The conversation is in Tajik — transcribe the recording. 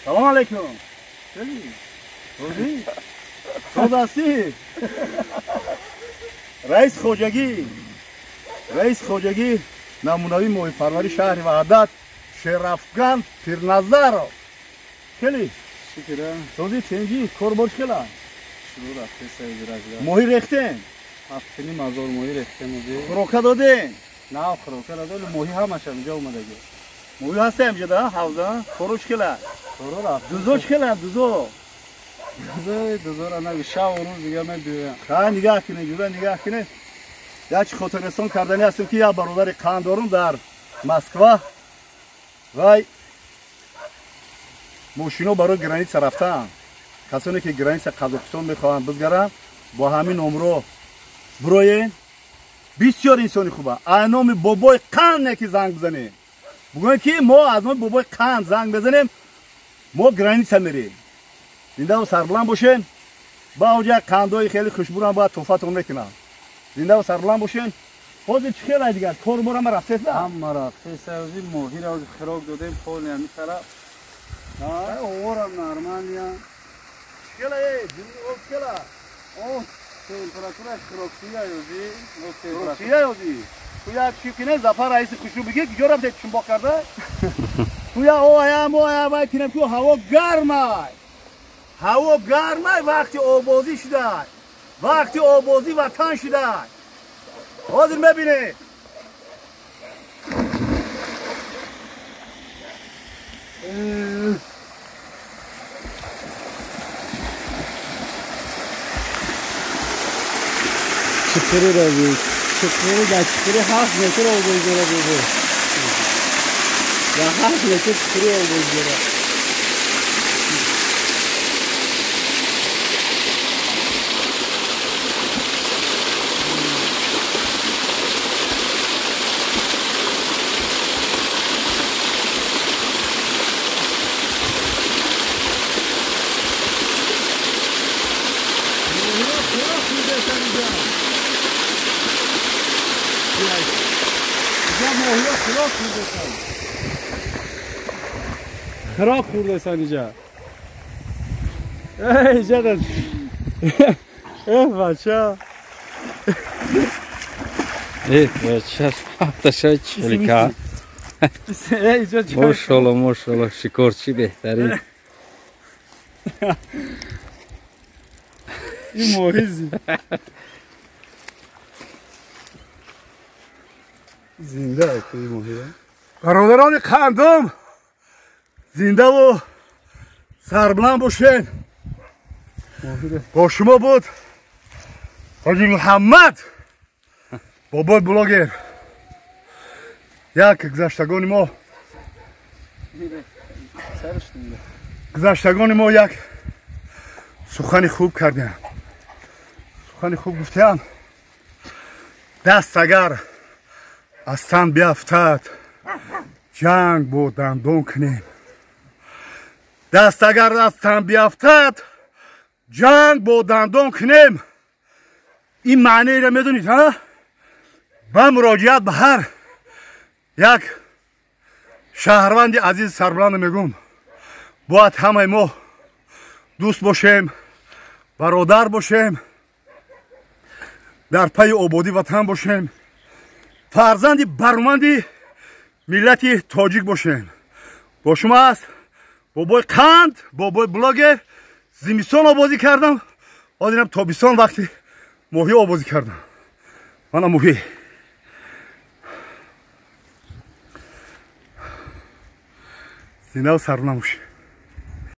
Салом алейкум. Рӯзи? Соз ҳастӣ? Раис хоҷагӣ. Раис хоҷагӣ намунавии моҳипарвари шаҳри Ваҳдат Шерафган Пирназаров. Хеле? Шукра. Сози тенҷӣ корбор хела? Моҳӣ рехтем? 7,5 ҳазор моҳӣ рехтем. Хӯрока додем? На, хӯрока надодем, моҳӣ ҳамаша инҷа омадаги. Моҳӣ ҳаста инҷа да ҳавза? Хоро чӣ хела? Хоро рафт. Дузо чӣ хела? Дузо? Дузора наги, шабу рӯз дига мебиёям. Ха, нигаҳ кунед, ҷуда нигаҳ кунед. Як чи хотиррасон кардани ҳастем, ки як бародари қанд дорум дар Москва. Вай мошино барои граница рафтаанд. Касоне ки граница Қазоқистон мехоҳанд бизгаранд, бо ҳамин номро бироен. Бисёр инсони хуба. Ай номи бобои қанд не ки занг бизанем. Бугӯем ки мо аз номи бобои қанд занг мезанем, мо граница мерем. Зиндаву сарбуланд бошен. Ба оҷа қандҳои хеле хушбӯрам бояд тӯҳфатон мекунам. Зиндаву сарбуланд бошен. Ҳозир чӣ хела дигар? Корбор ҳама рафтеста? Ҳама рафтеста. Ҳозир моҳиро ҳозир хӯрок додем, поли ҳамин тараф. Оварам нормалия. Чӣ хела? Об чӣ хела? Об температура хӯрокшӯя ёзи. Хӯрокшӯя ёзи. Ту як чӣ кине Зафар раиси хушрӯ бигӣ, куҷо рафте чунбоқ карда? Ту я оям оям вай кинем ку ҳаво гармай. Ҳаво гармай, вақти обозӣ шудай. Вақти обозӣ ватан шудай. Ҳозир мебинед. Чиқири раби, чиқири дар чиқири 7 метр обоз дора бобо. Дар 7 метр чиқири обоз дора. خراب خورده سن اینجا. ای جدل. ای بچه. ای بچه 7 40. ماشاءالله ماشاءالله شکارچی بهترین. این ماهی زنده این ماهی. Бародарони қандум, зиндаву сарбуланд бошед. Бо шумо буд Ҳоҷи Муҳаммад бобои блогер. Як гузаштагони мо як сухани хуб кардем, сухани хуб гуфтем: даст агар аз тан биафтад, ҷанг бо дандон кунем. Даст агар аз тан биафтад, ҷанг бо дандон кунем. Ин маънеро медонед? Ҳа, ба муроҷиат ба ҳар як шаҳрванди азизи сарбуланда мегӯм: бояд ҳамаи мо дӯст бошем, бародар бошем, дар пайи ободӣ ватан бошем, фарзанди бароманди миллати тоҷик бошем. Бо шумо аст бобои қанд, бобои блогер. Зимистон обозӣ кардам, ҳозирам тобистон вақти моҳӣ обозӣ кардам. Мана моҳӣ. Зиндаву сарбуланд бошед.